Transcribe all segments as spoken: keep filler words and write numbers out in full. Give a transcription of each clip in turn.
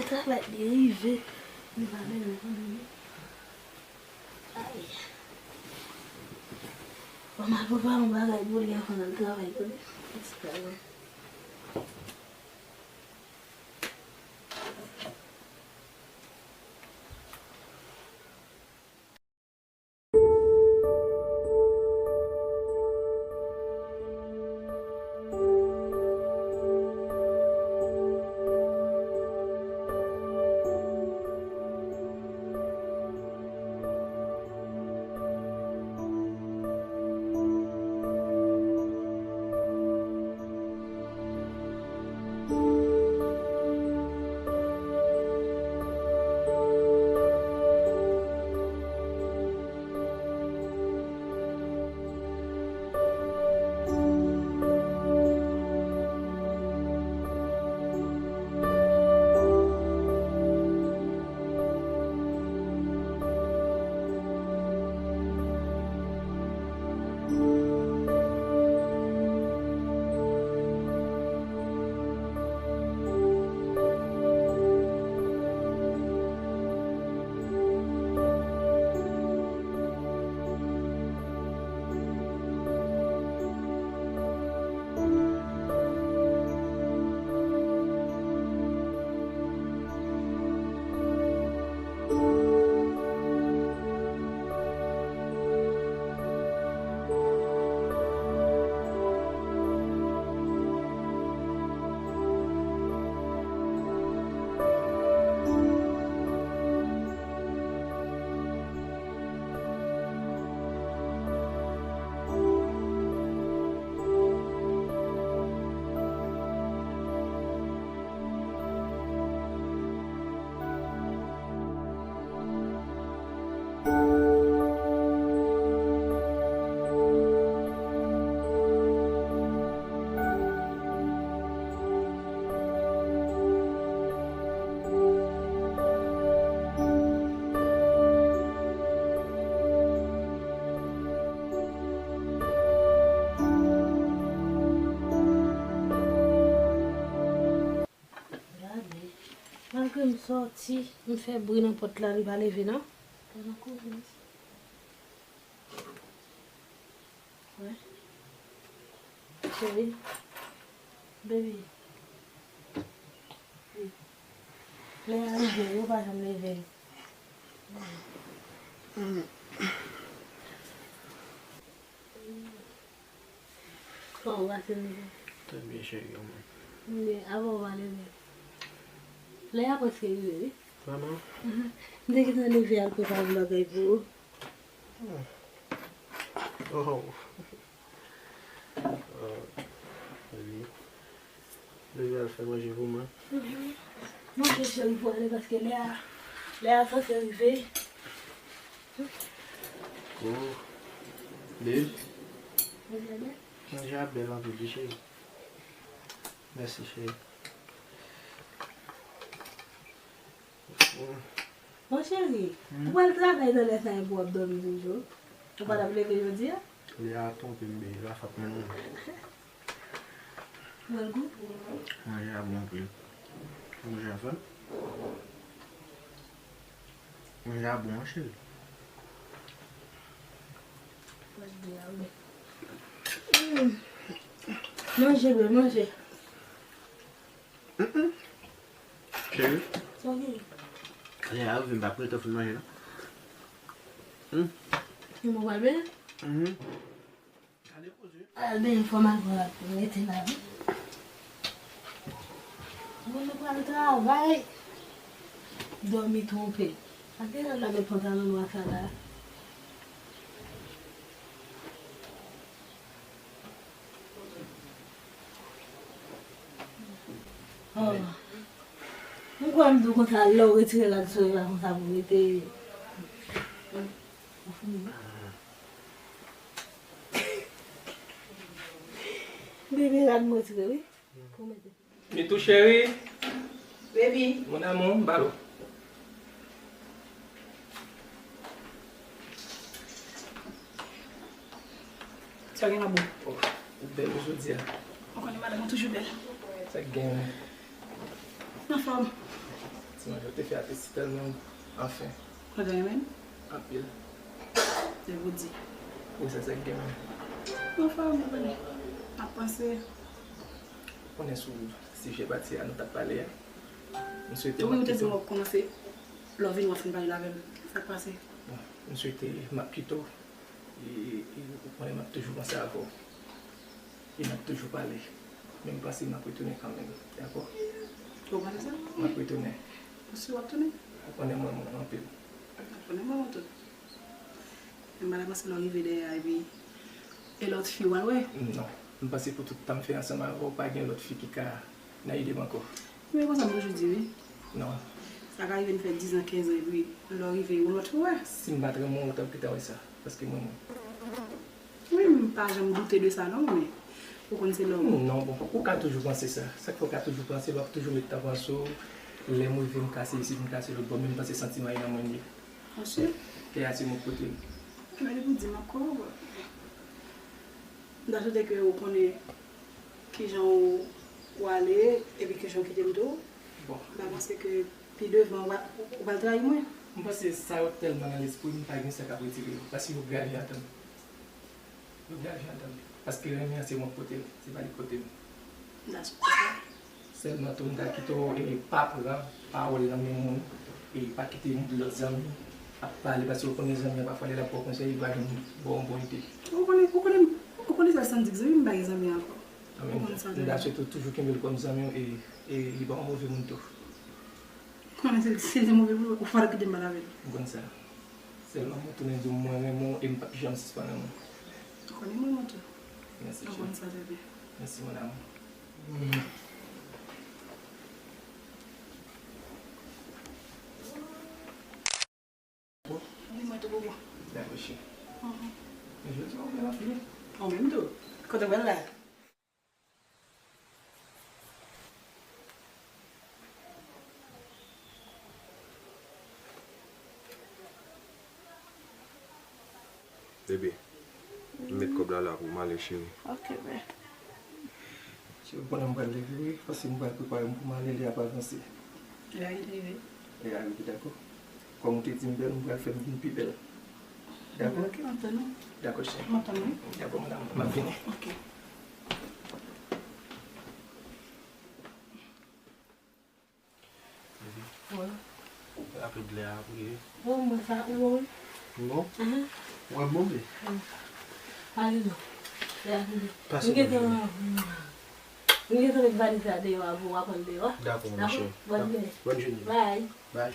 Travay li rive. Li pa menm nan fanmi. Ay. Bon, m al prepare yon bagay pou li anvan l al travay, tande. Ti bagay. Gade, malgre m sòti, m fè bri nan pòt la, li pa leve non. Pandan kouri. Wè. Cheri. Baby. Lè a rive, yo pa janm leve. Kòman w pase, Nico? Trè byen, cheri, e mwen? M byen, avan w pale, men. Lè a prèske rive, wi. Vrèman? Mhm. M te gentan leve al prepare yon bagay pou ou. Hmm. Oh. Oh, baby. Leve al fè manje pou mwen. Mhm. Manje, cheri, pou ale, paske lè a, lè a sanse rive. Oh. Babe. Manje a bèl. Manje a bèl anpil, wi, cheri. Mèsi, cheri. Mm. Mon cheri, hmm? Ou pral travay nan lè sa a epi w ap dòmi toujou? Ou pa t ap leve jodi a? Lè a twonpe m, baby, la fap mwen. Ou wè l gou? Manje a bon anpil. Manje a fè. Manje a bon, wi, cheri. Manje, bebe, manje. Mm-mm. Cheri. Sa w gen? Lè a rive, m p ap rete w fin manje, non. Hmm? Yon bon pral benyen? Mhm. Al benyen, fò m al pran rad pou m mete la, wi. Moun nou pral travay. Dòmi twonpe. Ak de rad la met pantalon nwa sa la. Oh. Mwen kwè m di w konsa, lè w retire rad sou la konsa pou mete. Bebe, rad mwen retire, wi. Pou mete. Mitou cheri. Baby. Mon amour, m ba l ou. Sa gen la bon? Oh, ou bèl jodi a. Ou konnen madanm ou toujou bèl. Sa k gen? Anfòm. Mwen, yo te fè atis tèlman, anfen. Ou te renmen l? Anpil. Se pou di. Wi, sa, sa k gen menm. Mwen fè, mwen konnen. M ap panse. Ou konnen sou sijè pati a nou t ap pale a. M swete. Wi, ou te di m w ap kòmanse. Lè w vini, w ap fin pale avè m. Sa k pase? Bon, m swete m ap kite w. E, e ou konnen m ap toujou panse avè w. E n ap toujou pale. Men m panse m ap retounen kanmenm. Dakò? Ou panse sa? M ap retounen. Ou si w ap tounen? Ou konnen m renmen w anpil. Ou konnen m renmen w tou. Men m pa ta panse lè w rive dèyè a, epi e lòt fi w al wè? Non. M panse pou tout tan m fè ansanm avè w, pa gen lòt fi ki ka nan ide m ankò. Men konsa m toujou di, wi. Non. Sa ka rive n fè diz an, kenz an, epi lè w rive, yon lòt fi w wè. Si m pa t renmen w, ou t ap gentan wè sa. Paske m renmen w. Wi, m pa janm doute de sa, non, men ou konn se lè w. Non, bon, ou ka toujou panse sa. Sa k fè w ka toujou panse, w ap toujou met tan panse w. Lè m rive, m kase isit, m kase lòt bò, men m panse santiman yo nan mwen li ye. Monchè. Kè a se mwen k pote l. Mwen li pou di m ankò. M ta swete ke ou konnen kijan ou, ou ale, epi kijan ou kite m tou. Bon. M pa panse ke pi devan ou va, ou pral trayi mwen. M panse sa yo tèlman nan lespri m, pa gen sa k ap retire yo. Paske yo grave antann. Yo grave antann. Paske renmen an se mwen k pote l, se pa li k pote m. M ta swete sa. Sèlman tou, m ta kite w, e, pa pran pawòl nan men moun, e pa kite lòt zanmi ap pale, paske ou konnen zanmi an pafwa lè l ap ba w konsèy, li pa janm ba w yon bon ide. Ou konnen, ou konnen, ou konnen sa, Sandy, zanmi m pa gen zanmi ankò. Ou konn sa, m ta swete w toujou kenbe l kòm zanmi w, e, e li pa yon move moun tou. Konnen se, se, se move moun, ou pa kite m pale avè l. M konn sa. Sèlman mwen tounen di w mwen renmen w e m p ap janm sispann renmen w. Ou konnen mwen renmen w tou. Mèsi, cheri. Ou konn sa trè byen. Mèsi, mon amour. Di mwen tou pou mwen. Dakò, cheri. Mhm. Men jodi a ou bèl anpil. Ou menm tou. Kote w pral la? Bebe, m met kòb la la pou m ale, cheri. Ok, bè. Cheri, ou konnen m pral leve, wi, paske m pral prepare m pou m ale, lè ap avanse. Lè a rive. Lè a rive, dakò. Kòm ou te di m bèl, m pral fè m vin pi bèl. Dakò? Ok, m ap tann ou. Dakò, cheri. M ap tann ou. Dakò, mon amour, m ap vini. Ok. Wi. Rapid lè a pou ye. Bon, mwen sa, ou bon, wi. Bon? Mhm. Ou wè m bon, wi? Wi. Ale non. Lè a rive. Pase. M gentan, m gentan met valiz la deyò a pou w ap pran l deyò. Dakò, mon cheri. Dakò? Bòn jounen. Bòn jounen. Bye. Bye.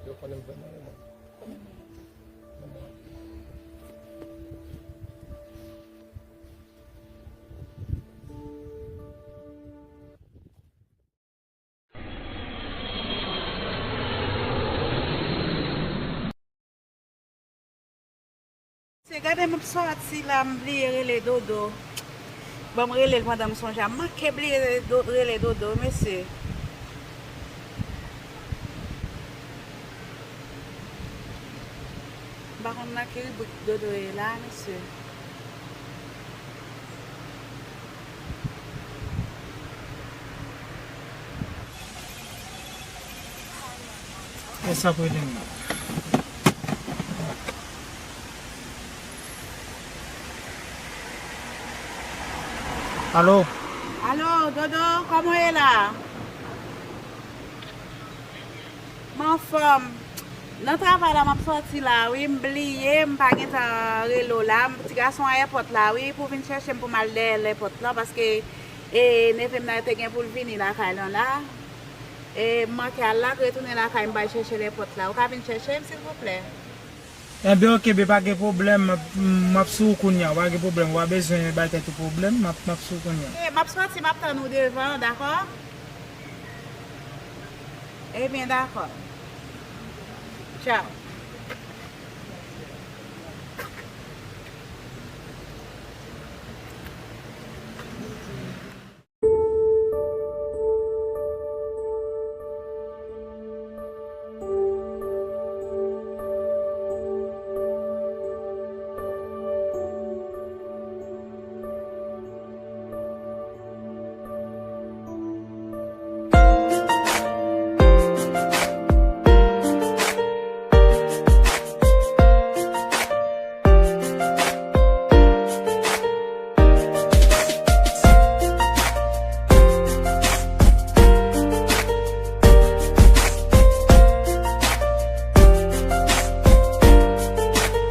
Yo konnen m vrèman renmen w. Se gade m ap sòti la, m bliye rele Dodo. Ban m rele l pandan m sonje a. M manke bliye rele Do-, rele Dodo, mesye. M pa konn nan ki ribrik Dodo ye la, mesye. Alo? Alo, Dodo, kòman w ye la? M anfòm. Nan travay la, m ap sòti la, wi, m bliye, m pa gentan rele w la. Ti gason an èpòt la, wi, pou vin chèche m pou m al dèyè lèpòt la, paske, e, neve m nan te gen pou l vini lakay lan la. E, m manke al la, retounen lakay, m bay chèche lèpòt la. Ou ka vin chèche m, silvouplè? Enben, oke, be, pa gen pwoblèm, m ap, m ap sou ou kounye a, pa gen pwoblèm, ou pa bezwen bay tèt ou pwoblèm, m ap, m ap sou ou kounye a. E, m ap sòti, m ap tann ou devan, dakò? Ebyen, dakò. Tchaw.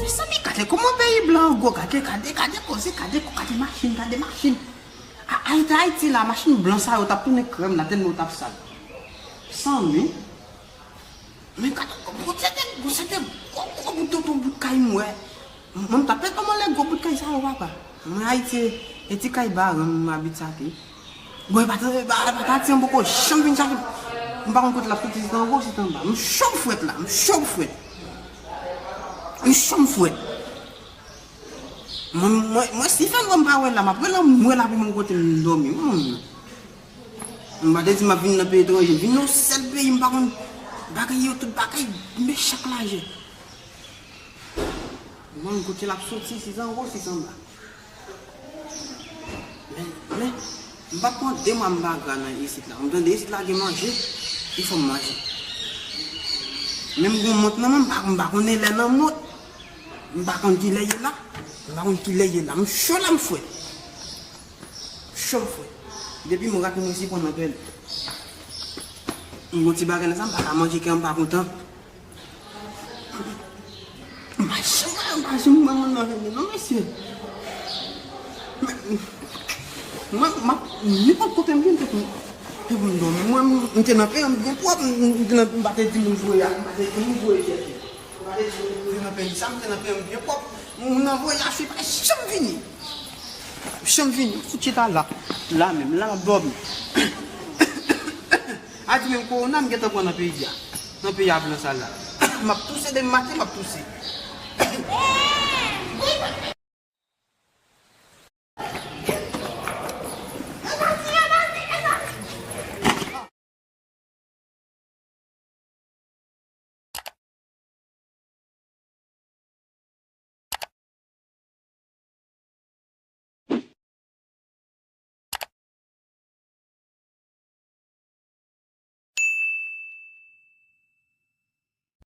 Mezanmi, gade kòman peyi blan an gwo, gade, gade, gade koze, gade, gade machin, gade machin. A, Ayiti, Ayiti la, machin blan sa yo t ap tounen krèm la, tèlman yo t ap sal. Mezanmi. Men gade, gwo, se te, gwo, se te gwo, gwo bout tonton bout kay m wè. Mwen, m t ap pè kòman lè gwo bout kay sa yo, papa. Mwen, Ayiti, e ti kay baran m abit sa ke. Bon, e pa t, e pa, e pa t Ayiti an poko janm vin chache m. M pa konn kote l ap soti, si t anwo, si t anba. M cho m frèt la, m cho m frèt. M cho m frèt. Mwen, mwen, mwen, si fè lwen m pa wè l la, m ap rele, m wè l ap mwen kote m dòmi. Hmm. M pa te di m ap vin nan peyi etranje. Vin nan yon sèl peyi, m pa konn bagay yo, tout bagay mechan k lajè. Mwen, kote l ap soti, si s anwo, si s anba. Men, men, m pa pran de mwa m pa gra nan isit la. M tande isit la gen manje, il fò m manje. Men m gon mont nan men m, m pa, m pa konnen lè nan mont. M pa konn ki lè ye la. M pa konn ki lè ye la. M cho la, m frèt. M cho, m frèt. Depi m rate mwen si pran nan pèl. M gon ti bagay nan sa, m pa ka manje kè m pa kontan. M pa janm, m pa janm wè moun nan vini non, mesye. Men, mwen, m ap, nenpòt kote m vin, tout moun, se pou m dòmi. Mwen, m te nan peyi m byen pwòp, m, m te nan, m pa te di moun voye, m pa te di moun voye tèt li. M pa te di moun voye nan peyi sa, m te nan peyi m byen pwòp. Moun nan voye achte pa janm vini. Janm vini, m fout chita la. La menm, la m ap dòmi. A di menm kowona m gentan pran nan peyi a. Nan peyi a blan sa la. M ap touse demen maten, m ap touse.